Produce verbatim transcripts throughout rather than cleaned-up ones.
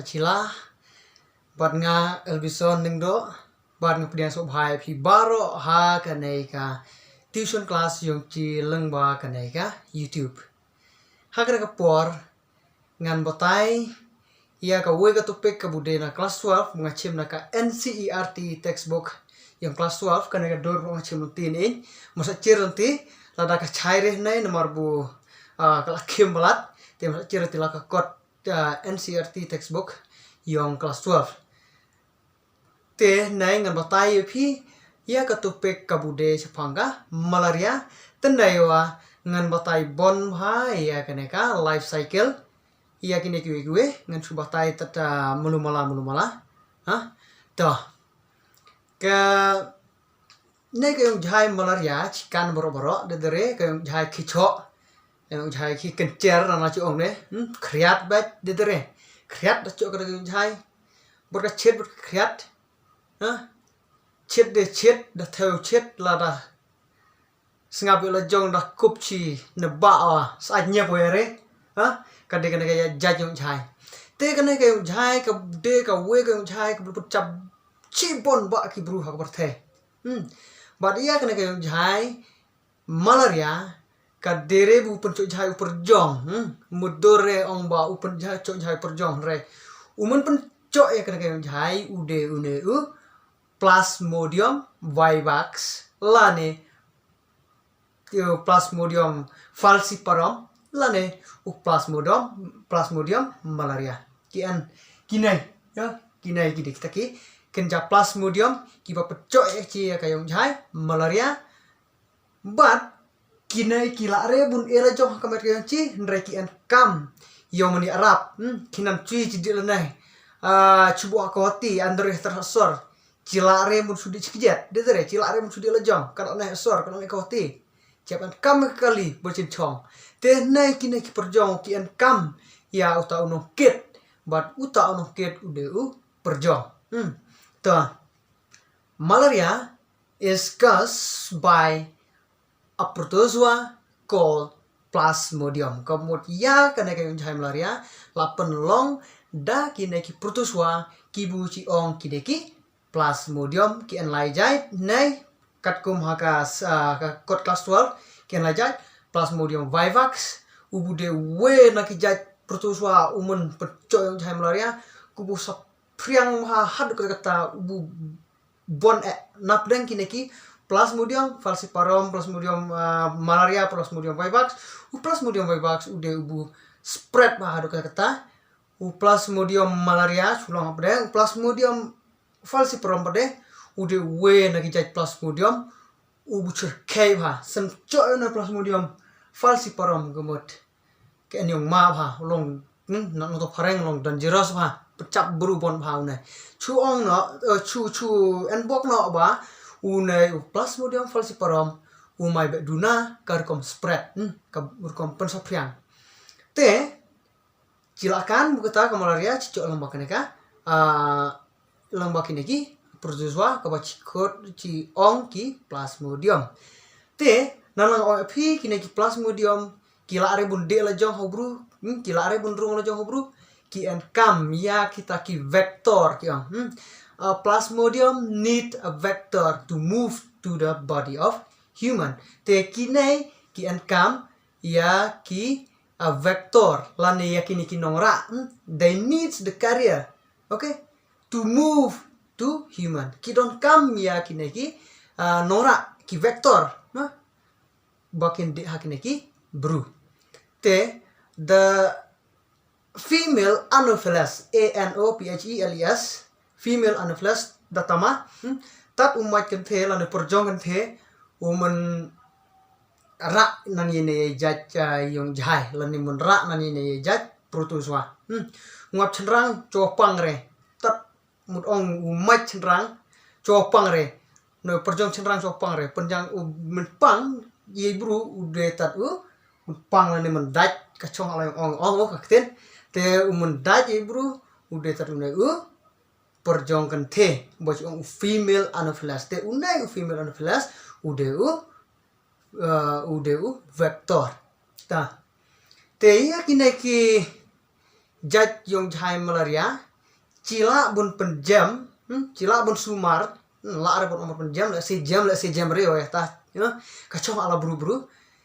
Chila, bad nga Elvison Nengdo, bad nga pdiang sngewbha ïa phi baroh ha kane ka tuition class yong chi lyngba kane ka YouTube. Ha kane ka por ngan batai ïa kawei ka topic kaba dei na class twelve, nga chim na ka N C E R T textbook yong class twelve, kane ka dur nga chim lynti ne. Masa chir lynti, lada ka chai reh ne namar bu, ah, ka la khim balat, te masa chir lynti la ka kot, ah, N C E R T textbook yong class twelve. Te nai ngan batai ïa phi ïa ka topic kaba dei shaphang ka malaria. Te nai wa ngan batai bon bha ïa kane ka life cycle. Ïa kine kiwei kiwei ngan shu batai tata mulu mala mulu mala. Ha? To. Ka ne ka yong jhai malaria chikan baroh baroh, de dere ka yong jhai khichoh. Ka yong jhai khi kencher na la chi ong ne. Hmm? Khriat bad de dere. Khriat da choh ka yong jhai. Bor ka chit bor ka khriat. Ha? Chit de chit da thew chit lada sngap ïa la jong da kup chi ne ba wa sa nyep wa re. Ha? Ka de kane ka ïa jait yong jhai. Te kane ka yong jhai ka de kawei ka yong jhai ka blu put chap chi bon ba ki bru ha ka pyrthei. Hmm. Bad ïa kane ka yong jhai malaria ka dere bu pynchoh jhai u pyrjong. Hmm. Mudur re ong ba u pynchoh jhai u pyrjong re. U men pynchoh ïa kane ka yong jhai u de u ne u Plasmodium vivax lane, eh, Plasmodium falciparum lane u Plasmodium, Plasmodium malaria. Ki en, ki nai, ya, ki nai ki de kita ki kynja Plasmodium kiba pynchoh ïa chi ïa ka yong jhai malaria. Bad kine ki la re bun e la jong ha ka met ka yong chi, hynrei ki en kam yong mani arap. Hmm, ki nam chui chi di la nai. Ah, chubu ka hoti, andre ter sor. Chi la re bun sudi chi kjet. De re, chi la re bun sudi la jong. Ka ne sor, ka ne ka hoti. Chep en kam ka kali, bun chin chong. Te nai kine ki pyrjong ki en kam ïa uta u nongkit. Bad uta u nongkit u de u pyrjong. Hmm. Ta. Malaria is caused by a protozoa called Plasmodium. Ka mut ïa kane ka yong jhai malaria la pynlong da kine ki protozoa kibu chi ong kine ki Plasmodium, ki en lai jait ne katkum ha ka, ah, ka kot class twelve, ki en lai jait Plasmodium vivax, ubu de wei na ki jait protozoa u men pynchoh yong jhai malaria, kubu saphriang ha haduh katta katta ubu bon eh napdeng kine ki Plasmodium falciparum, Plasmodium, ah, malaria, Plasmodium vivax. U Plasmodium vivax u de ubu spread bha haduh katta katta. U Plasmodium malaria shu long hapdeng, u Plasmodium falciparum pat de u de wei na ki jait Plasmodium ubu chyrkhei bha. Sem choh na Plasmodium falciparum ka mut ka en yong ma bha, u long, hmm, na nongto phareng long dangerous bha, pynchap bru bon bha u ne. Chu ong no, eh, chu, chu en bok no ba u ne u Plasmodium falciparum u mai beh duna ka rukom spread, hmm, ka rukom pynsaphriang. Te chi la kan bu kata ka malaria chi choh lang ba kane ka, ah, lang ba kine ki protozoa kaba chi khot chi ong ki Plasmodium. Te nang lang ong phi kine ki Plasmodium ki la re bun de la jong ha u bru, hmm, ki la re bun rung la jong ha u bru, ki en kam ïa kita ki vector ki ong. Hmm. A Plasmodium need a vector to move to the body of human. Te kine ki en kam ïa ki, a vector lane ïa kine ki nongrah. Hmm. They needs the carrier. Okay? To move to human. Ki don kam ïa kine ki, ah, nongrah, ki vector, na? Ba kin dih ha kine ki bru. Te, the female Anopheles, A N O P H E L E S, female Anopheles, da tama, hmm? Tad u mait kynthei, lane pyrjong kynthei, u men rah nan ïa ne jait, ah, yong jhai, lane men rah nan ïa ne jait protozoa. Hmm. Ngap chynrang, chopang re. Tad mut ong u mait chynrang, chopang re. No pyrjong chynrang chopang re. Pynjang u men pang, ïa bru u de tad u, men pang lane men dait, ka chong ala ong ong u ka ktien. Te u men dait ïa bru, u de tad u ne u pyrjong kynthei, ba chi ong u female Anopheles. Te u ne u female Anopheles, u de u, eh, u de u vector. Ta. Te ïa kine ki jait yong jhai malaria, Chi lah bun pynjem, hmm, chi lah bun sumar, hmm, lah re bun ong pynjem, lehse jem, lehse jem re, oh, ya ta, you know, ka chong ala bru bru.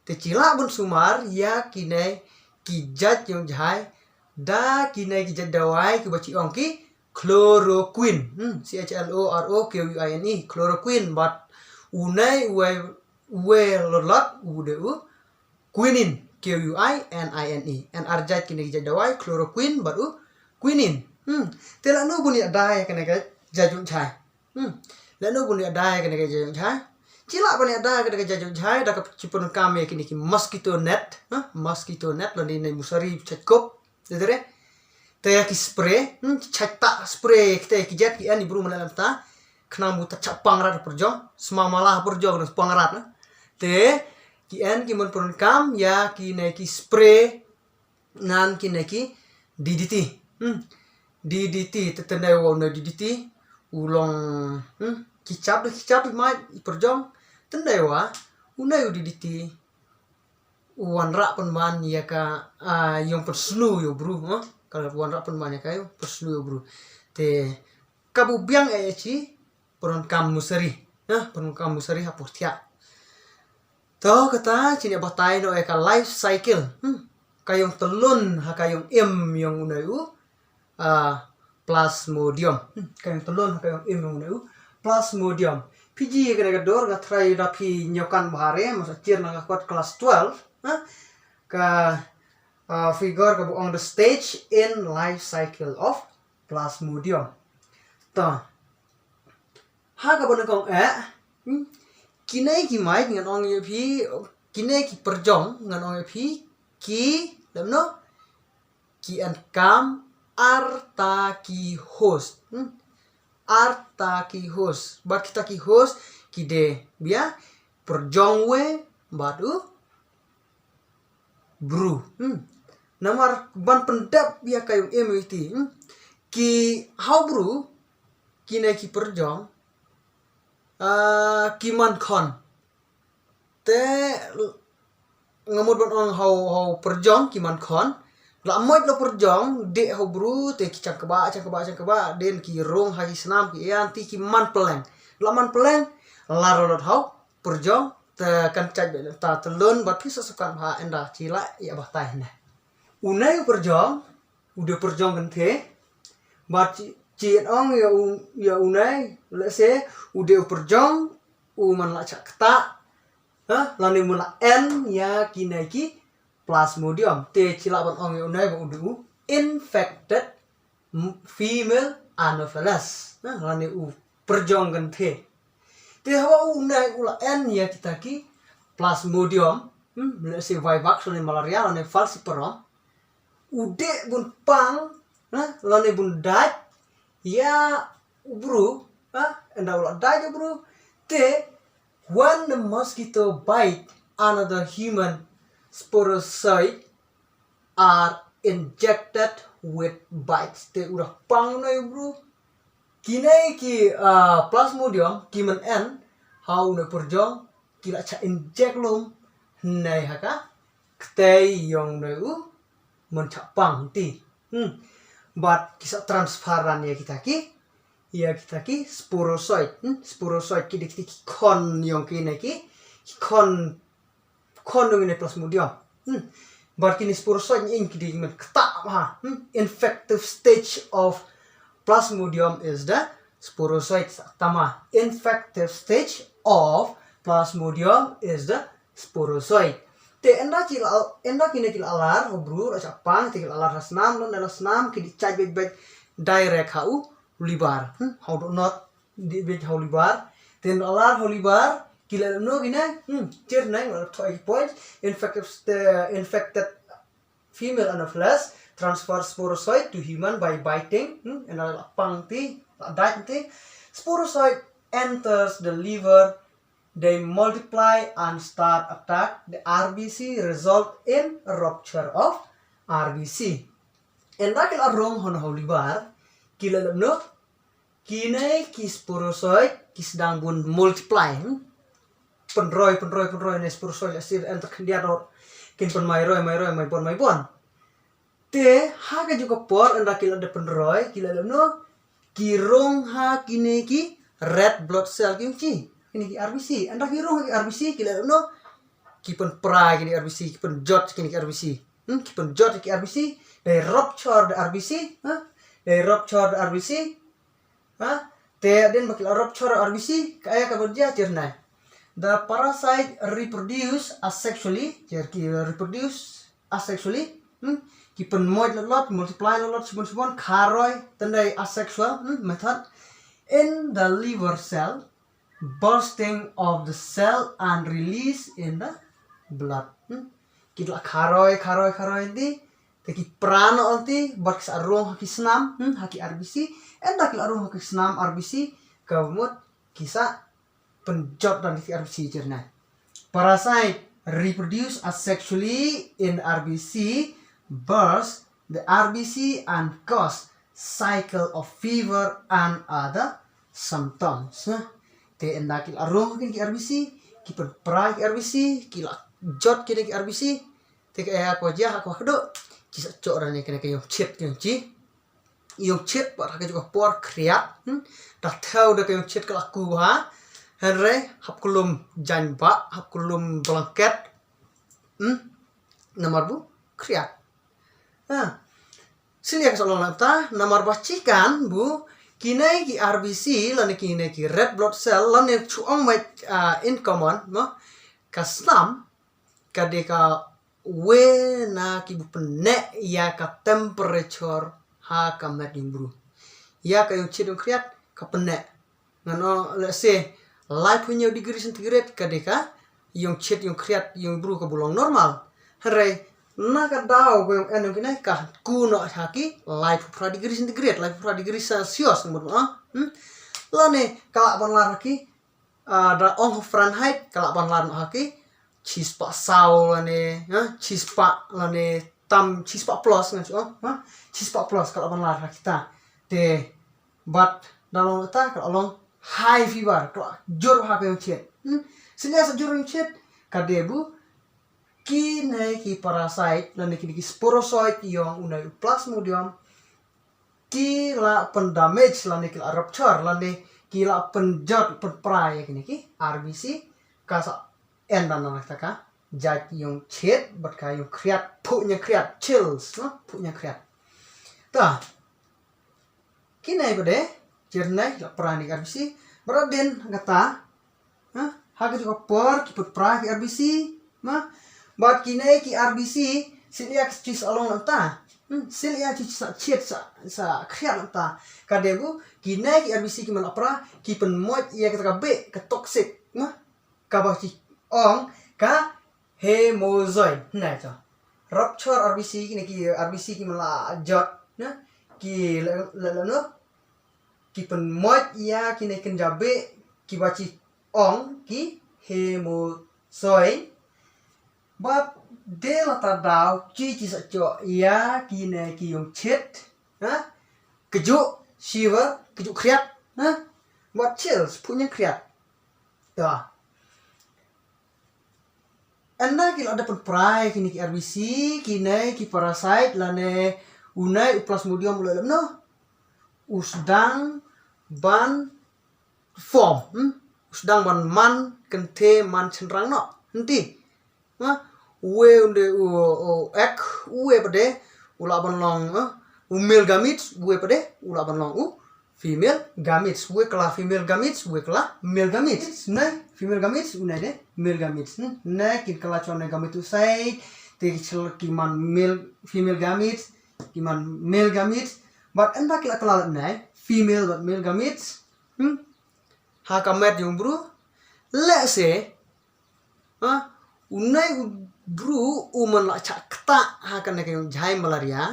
Te chi lah bun sumar ïa kine ki jait yong jhai da kine ki jait dawai kiba chi ong ki chloroquine, hmm, C H L O R O Q U I N E, chloroquine, bad une uwei, uwei lot lot u dei u quinine, Q U I N I N E. Yn ar jait kine ki jait dawai, chloroquine bad u quinine. Hmm. Te lano bun ïada ïa kane ka jait yong jhai? Hmm. Lano bun ïada ïa kane ka jait yong jhai? Chi lah bun ïada ïa kane ka jait yong jhai da ka chi pyndonkam ïa kine ki mosquito net, ha? Mosquito net, lane ne mosari chait kup. Te te re. Te ïa ki spray, hmm, chait ta spray, kita ïa ki jait ki yn i bru man la mynta. Khnang ba u ta chah pang rat u pyrjong, sma mala pyrjong na pang rat na. Te ki yn ki man pyndonkam ïa kine ki spray, nan kine ki D D T. Hmm. D D T, te tynrai wa une D D T u long, hmm, ki chap de ki chap mai i pyrjong. Tynrai wa une u D D T u wanrah pynban ïa ka, ah, yong pynsniew ïa u bru, ha? Ka wanrah pynban ïa ka yong pynsniew ïa u bru. Te kaba biang eh chi pyndonkam mosari, ha? Pyndonkam mosari ha por thiah. To kata chini batai noh ïa ka life cycle, hmm, ka yong tyllun ha ka yong im yong une u, ah, Plasmodium. Hmm, ka yong tyllun ha ka yong im yong une u Plasmodium. Phi ji ïa kane ka dur, nga tharai da phi ñiewkam bha re, masa chir na nga kot class twelve, ha? Ka, ah, figure kaba ong the stage in life cycle of Plasmodium. To. Ha kaba nyngkong eh, hmm, kine ki mait ngan ong ïa phi, kine ki pyrjong ngan ong ïa phi, ki, lem no, ki yn kam arta ki host. Hmm? Arta ki host. Bad kita ki host ki dei bia pyrjong wei bad u bru. Hmm. Namar ban pyndep ïa ka yong im ïa ti, hmm, ki ha u bru, kine ki pyrjong, ah, ki man khon. Te nga mut ban ong ha u, ha u pyrjong ki man khon. La mot la pyrjong, dei ha u bru, te ki chang kaba, chang kaba, chang kaba, dei ki rung ha ki snam ki ïan, te ki man pylleng. La man pylleng, la rot ha u pyrjong, te kan chait beit ta tyllun, bad phi sa sukan ha ynda chi lah ïa batai ne. Une u pyrjong, u dei u pyrjong kynthei, bad chi, chi ong ïa u, ïa une, lehse, u dei u pyrjong, u man la chah kta, ha, lane man la yn ïa kine ki Plasmodium. Te chi lah ban ong ïa une ba u dei u infected m-, female Anopheles. Ha, lane u pyrjong kynthei. Te haba une u la yn ïa kita ki Plasmodium, hmm, lehse vivax lane malaria lane falciparum, u dei bun pang, ha, lane bun dait ïa u bru, ha, ynda u la dait ïa u bru, te when the mosquito bite another human sporozoite are injected with bites. Te u da pang une u bru, kine ki, ah, Plasmodium ki man yn ha une u pyrjong ki la chah inject lum hynne ha ka ktei yong une u man chah pang ti. Hmm. Bad ki sa transfer ran ïa kita ki, ïa kita ki sporozoite. Hmm. Sporozoite ki dei kita ki khon yong kine ki, ki khon, khon yong kine Plasmodium. Hmm. Bad kine sporozoite ngi ing ki dei man kta bha. Hmm. Infective stage of Plasmodium is the sporozoite. Sa tama. Infective stage of Plasmodium is the sporozoite. Te ynda ki la, ynda kine ki la lar ha u bru, la chah pang, te ki la lar ha snam, lane la snam ki dei chait beit beit direct ha u liver. Hmm, ha u dohnud, dei beit ha u liver. Te ynda la lar ha u liver, ki la lem no kine, hmm, chir neng, la thoh ki point, infected, eh, infected female Anopheles transfer sporozoite to human by biting, hmm, ynda la pang ti, la dait ti. Sporozoite enters the liver, they multiply and start attack the R B C, result in rupture of R B C. Ynda ki la rung hon ha u liver, ki la lem no, kine ki sporozoite ki sdang bun multiply, hmm? Pynroi, pynroi, pynroi ne sporozoite la sir enter khyndiat rot. Kin pynmai roi, mai roi, mai bon, mai bon. Te ha ka juk ka por ynda ki la dep pynroi, ki la lem no, ki rung ha kine ki red blood cell ki ong chi. Kine ki R B C. Ynda ki rung ha ki R B C ki leh noh. Ki pynpra kine R B C, ki pynjot kine ki R B C. Hmm, ki pynjot ki R B C. Dei rupture da R B C. Ha? Dei rupture da R B C. Ha? Te hadien ba ki la rupture R B C, kaei kaba jia, check nai. The parasite reproduce asexually, check ki reproduce asexually. Hmm? Ki pynmoit lot lot, multiply lot lot, shibun shibun, kharoi, tang dei asexual, hmm, method. In the liver cell, bursting of the cell and release in the blood. Hmm? Ki la kharoi, kharoi, kharoi di, te ki pra noh lynti, bad ki sa rung ha ki snam, hmm, ha ki R B C, ynda ki la rung ha ki snam R B C, ka mut ki sa pynjot da ki R B C, check nai. Parasite reproduce asexually in R B C, burst the R B C and cause cycle of fever and other symptoms. Te ynda ki la rung kine ki R B C, ki pynpra ki R B C, ki la jot kine ki R B C, te kaei ka jia, ha ka kdup, ki sa choh da ne kine ki ïungchit, ïungchi. Ïungchit bad ha kajuh ka por khriat, hmm? Da thew da ka ïungchit ka la ku ha. Hynrei hap kyllum jaiñbah, hap kyllum blanket. Hmm? Namar ba khriat. Ha. Syllia ka sa long nangta, namar ba chikan ba kine ki R B C lane kine ki red blood cell lane shu ong beit, ah, in common, mo? Ka snam ka dei kawei na kiba pynneh ïa ka temperature ha ka met jong u bru. Ïa ka ïungchit ïungkhriat ka pynneh. Ngan ong, let's say, laiphew hynñiew degree centigrade ka dei ka ïungchit ïungkhriat jong u bru kaba long normal. Hynrei na ka daw ba ïong en ïong kine ka ku noh ha ki laiphew phra degree centigrade, laiphew phra degree Celsius, ngan ong. Hmm? Lane ka lah ban lar ha ki, ah, da ong Fahrenheit, ka lah ban lar noh ha ki shispah saw lane, ha, shispah lane tam shispah plus, ngan ong, ha, shispah plus ka lah ban lar ha kita. Te bad da long ta ka lah long high fever, ka lah jur ha ka ïungchit. Hmm? Syllia sa jur ïungchit, ka dei ba kine ki parasite lane kine ki sporozoite ïong une u Plasmodium ki la pyndamage lane ki la rupture lane ki la pynjot, pynpra ïa kine ki R B C, ka sa en da na ka jait ïungchit bad ka ïungkhriat, phuh ñiangkhriat, chills, no? Phuh ñiangkhriat. Ta kine pat de, check nai, la pra ne ki R B C, bad hadien kata, ha, ha kajuh ka por ki pynpra ki R B C, ha, bad kine ki R B C, syllia ki sa long nangta, hmm, syllia ki sa chiat, sa, sa khriat nangta. Ka dei ba kine ki R B C kiba la pra ki pynmoit ïa kata ka beh, ka toxic, ha, kaba ki ong ka hemozoin. Nai to. Rupture R B C, kine ki R B C kiba la jot, na, ki la, la, la, no, ki pynmoit ïa kine ki kynja beh kiba ki ong ki hemozoin. Bad de la ta daw ki, ki sa choh ïa kine ki ïungchit, ha? Kjuh, shiver, kjuh khriat, ha? Bad chills, phuh ñiangkhriat. Ta. Ynda ki la dep pynpra ïa kine ki R B C, kine ki parasite lane une u Plasmodium u la lem noh, u sdang ban form, hmm? U sdang ban man kynthei, man shynrang noh. Nti. Ha? Uwei u dei u, u egg, uwei pat de u lah ban long, ha? U male gametes, uwei pat de u lah ban long u female gametes. Uwei kylla female gametes, uwei kylla male gametes. Nai, female gametes, une de male gametes. Hmm? Nai, kin kylla shwa ne gametocyte, te ki shlur ki man male, female gametes, ki man male gametes. Bad ynda ki la kylla lad nai, female bad male gametes, hmm? Ha ka met jong u bru, lehse, ha, une u bru u man la shah ktah ha kane ka jai malaria,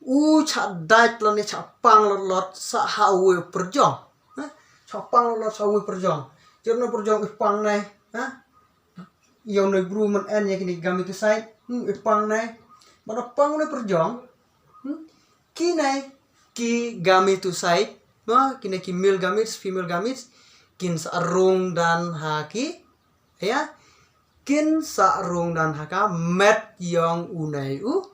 u shah dait lane shah pang lot lot sa ha uwei u pyrjong. Ha? Shah pang lot lot sa ha uwei u pyrjong. Jong une u pyrjong i pang nai, ha? Ïa une u bru man en ïa kine ki gametocyte, hmm, i pang nai. Bad da pang une u pyrjong, hmm? Kine ki gametocyte, ma, kine ki male gametes, female gametes, kin sa rung dan ha ki, ïa, kin sa rung dan ha ka met jong une u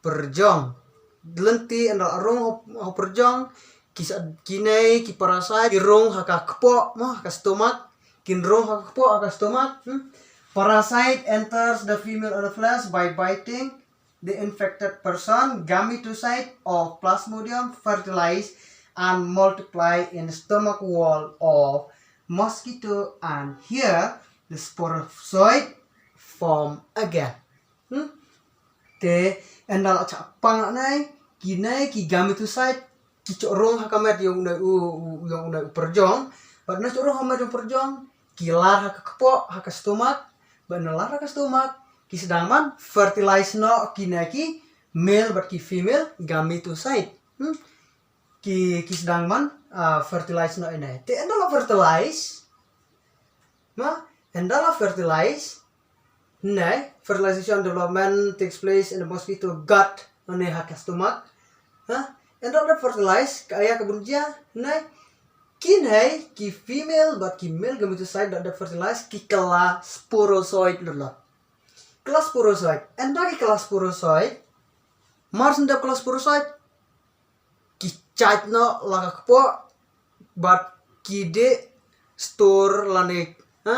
pyrjong. Lynti ynda la rung ha u pyrjong, Ki sa, kine ki parasite ki rung ha ka kpoh, mo, ha ka stomach. Kin rung ha ka kpoh, ha ka stomach. Hmm? Parasite enters the female anopheles by biting the infected person. Gametocyte of Plasmodium fertilize and multiply in stomach wall of mosquito, and here the sporozoite form again. Hmm? Te ynda la chah pang nai, kine ki gametocyte ki choh rung ha ka met yong une u, u, yong une u pyrjong. Bad na choh rung ha met yong pyrjong, ki lar ha ka kpoh, ha ka stomach. Bad na lar ha ka stomach, ki sdang ban fertilize noh kine ki male bad ki female gametocyte. Hmm? Ki, ki sdang ban, ah, fertilize noh ine. Te ynda la fertilize, ma, ynda la fertilize, ne, fertilization development takes place in the mosquito gut, ne, ha ka stomach. Ha? Ynda la fertilize, ka ïa ka bun jia, ne, kine ki female bad ki male gametocyte da fertilize, ki kylla sporozoite lut lut. Kylla sporozoite, ynda ki kylla sporozoite, mar shen dep kylla sporozoite, ki chait noh la ka kpoh, bad ki dei store lane, ha?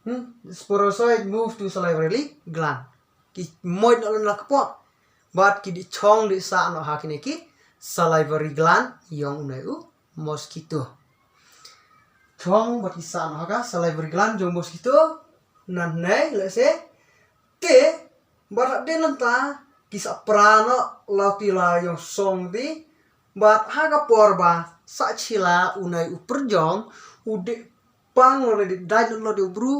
Hmm? Sporozoite move to salivary gland. Ki moit noh la ka kpoh, bad ki dei chong dei sah noh ha kine ki salivary gland yong une u mosquito. Chong bad ki sah noh ha ka salivary gland yong mosquito, nangne, let's say, te, bad ha dei nangta, ki sa pra noh la ti la yong song ti, bad ha ka por ba sa chila une u pyrjong, u dei pang lo ne dei dai lo de u bru,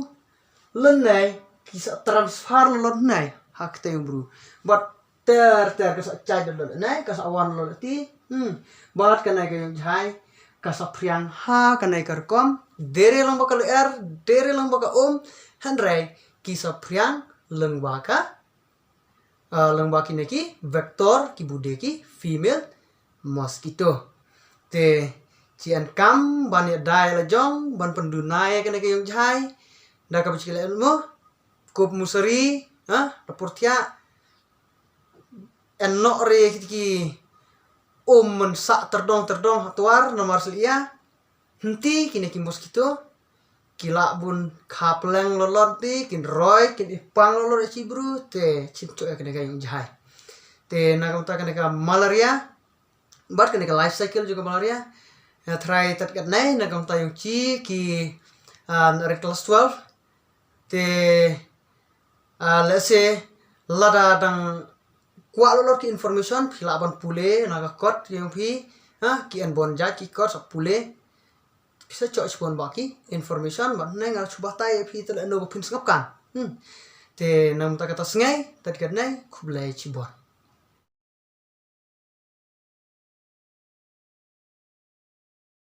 lane ki sa transfer lo ne ha kata u bru. Bad ter ter ka sa chai lo ne, ka sa wan lo ti, hmm, bad kane ka yong jhai, ka sa phriang ha kane ka rukom, dei re lang ba ka lyer, dei re lang ba ka um, hynrei ki sa phriang lang ba ka, ah, lang ba kine ki vector, ki bude ki female mosquito. Te, chi en kam, ban ïa dai la jong, ban pynduna ïa kane ka yong jhai, da ka bachik le mo, kup musari, ha, da purtia, en nok re ki, ki um men sa terdong terdong ha twar namar sel ïa. Hynti kine ki mosquito ki la bun khapleng lolot ti, kin roi, kin ipang lolot chi bru, te chin choi kane ka yong jhai. Te na kumta kane ka malaria, bad kane ka life cycle jong ka malaria. Ya, trai tat kat nai, na kumta yong chi ki, um, red class twelve. Te, ah, let's say, lada dang kwah lolot ki information, phi lah ban pule, na ka kot, yong phi, ha, ki en bon jait, ki kot, sa pule. Phi sa choi chibon ba ki information, ba neng ar chuba tai, phi te le no ba phin sngap kan. Hmm. Te, na kumta kata sngai, tat kat nai, khublei chibon.